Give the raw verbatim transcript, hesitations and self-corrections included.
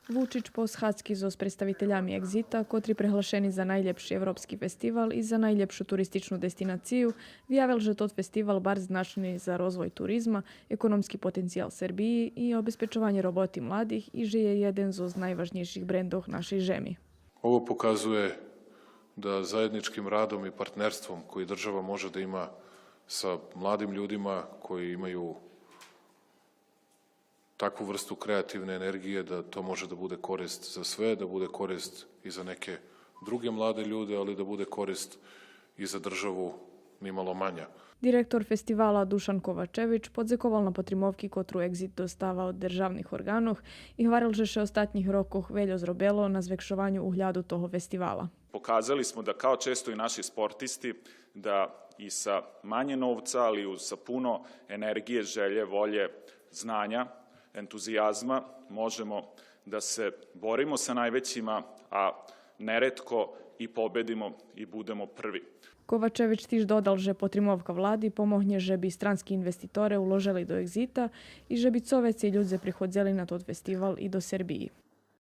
Вучич по схадзки зоз представителями Екзита, котри преглашени за найлєпши европски фестивал и за найлєпшу туристичну дестинацию, виявел же тот фестивал барз значни за розвой туризма, економски потенциял Сербиї и обезпечованє роботи младих и же є єден зоз найважнєйших брендох нашей жеми. Ovo pokazuje da zajedničkim radom i partnerstvom koji država može da ima sa mladim ljudima koji imaju takvu vrstu kreativne energije, da to može da bude korist za sve, da bude korist i za neke druge mlade ljude, ali da bude korist i za državu nimalo manja. Директор фестивала Душан Ковачевич подзековал на потримовки котру Екзит достава од державних орґанох и гварел же ше остатнїх рокох вельо зробело на звекшованю угляду того фестивала. Pokazali smo da, kao često i naši sportisti, da i sa manje novca, ali uz, sa puno energije, želje, volje, znanja, entuzijazma možemo da se borimo sa najvećima, a neretko i pobedimo i budemo prvi. Ковачевич тиж додал же потримовка влади помогнє же би странски инвеститоре уложели до Екзита и же би цо вецей людзе приходзели на тот фестивал и до Сербиї.